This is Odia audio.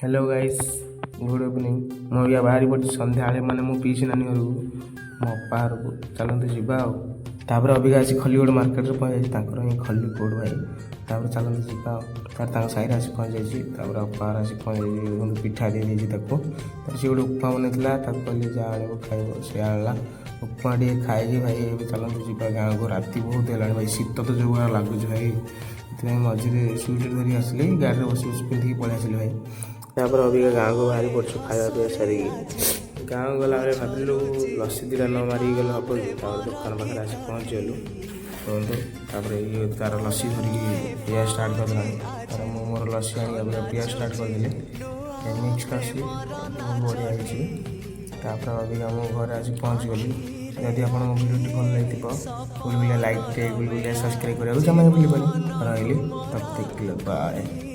Hello guys, good evening. ମୁଁ ଅବିକା ବାହାରି ପଡ଼ିଛି ସନ୍ଧ୍ୟାବେଳେ, ମାନେ ମୋ ପିଇସି ନାନୀ ଘରକୁ, ମୋ ଅପା ଘରକୁ। ଚାଲନ୍ତୁ ଯିବା। ଆଉ ତାପରେ ଅବିକା ଆସି ଖଲିକୋଟ ମାର୍କେଟରେ ପହଞ୍ଚିଯାଇଛି। ତାଙ୍କର ହିଁ ଖଲିକୋଟ ଭାଇ। ତାପରେ ଚାଲନ୍ତୁ ଯିବା। ଆଉ ତାପରେ ତାଙ୍କ ସାହିରେ ଆସି ପହଞ୍ଚିଯାଇଛି। ତାପରେ ଅପା ଘର ଆସି ପହଞ୍ଚିଯାଇଛି। ଦେଖନ୍ତୁ, ପିଠା ଦେଇଦେଇଛି ତାକୁ। ତାପରେ ସିଏ ଗୋଟେ ଉପମା ବନେଇଥିଲା। ତାକୁ କହିଲି, ଯାହା ଆଣିବ ଖାଇବ। ସେ ଆଣିଲା ଉପମା ଟିକେ ଖାଇକି ଭାଇ, ଏବେ ଚାଲନ୍ତୁ ଯିବା ଗାଁକୁ। ରାତି ବହୁତ ହେଲାଣି ଭାଇ। ଶୀତ ତ ଯେଉଁ ଭଳିଆ ଲାଗୁଛି ଭାଇ, ସେଥିପାଇଁ ମଝିରେ ସୁଇଟର ଧରିକି ଆସିଲି। ଗାଡ଼ିରେ ବସି ବସି ପିନ୍ଧିକି ପଳେଇ ଆସିଲି ଭାଇ। ତାପରେ ଅବିକା ଗାଁକୁ ବାହାରି ପଡ଼ୁଛୁ ଖାଇବା ପିଇବା ସାରିକି। ଗାଁକୁ ଗଲାବେଳେ ଭାବିଲୁ ଲସି ଦୁଇଟା ନ ମାରିକି ଗଲେ ହେବ କି? ତାପରେ ଦୋକାନ ପାଖରେ ଆସି ପହଞ୍ଚିଗଲୁ। କୁହନ୍ତୁ, ତାପରେ ଇଏ ତାର ଲସି ଧରିକି ପିଇବା ଷ୍ଟାର୍ଟ କରିଦେଲାଣି। ତାର ମୁଁ ମୋର ଲସି ଆଣିକି ଅବିକା ପିଇବା ଷ୍ଟାର୍ଟ କରିଦେଲି। ମିକ୍ସ ଲସି ବହୁତ ବଢ଼ିଆ ହେଇଛି। ତାପରେ ଅବିକା ମୁଁ ଘରେ ଆସି ପହଞ୍ଚିଗଲି। ଯଦି ଆପଣଙ୍କ ଭିଡ଼ିଓଟି ଭଲ ଲାଗିଥିବ, ଗୁଲଗୁଲିଆ ଲାଇକ୍, ଗୁଲଗୁଲିଆ ସବସ୍କ୍ରାଇବ୍ କରିବାକୁ ଜମା ଭୁଲିବନି। ରହିଲି, ତब ତक ବାଏ।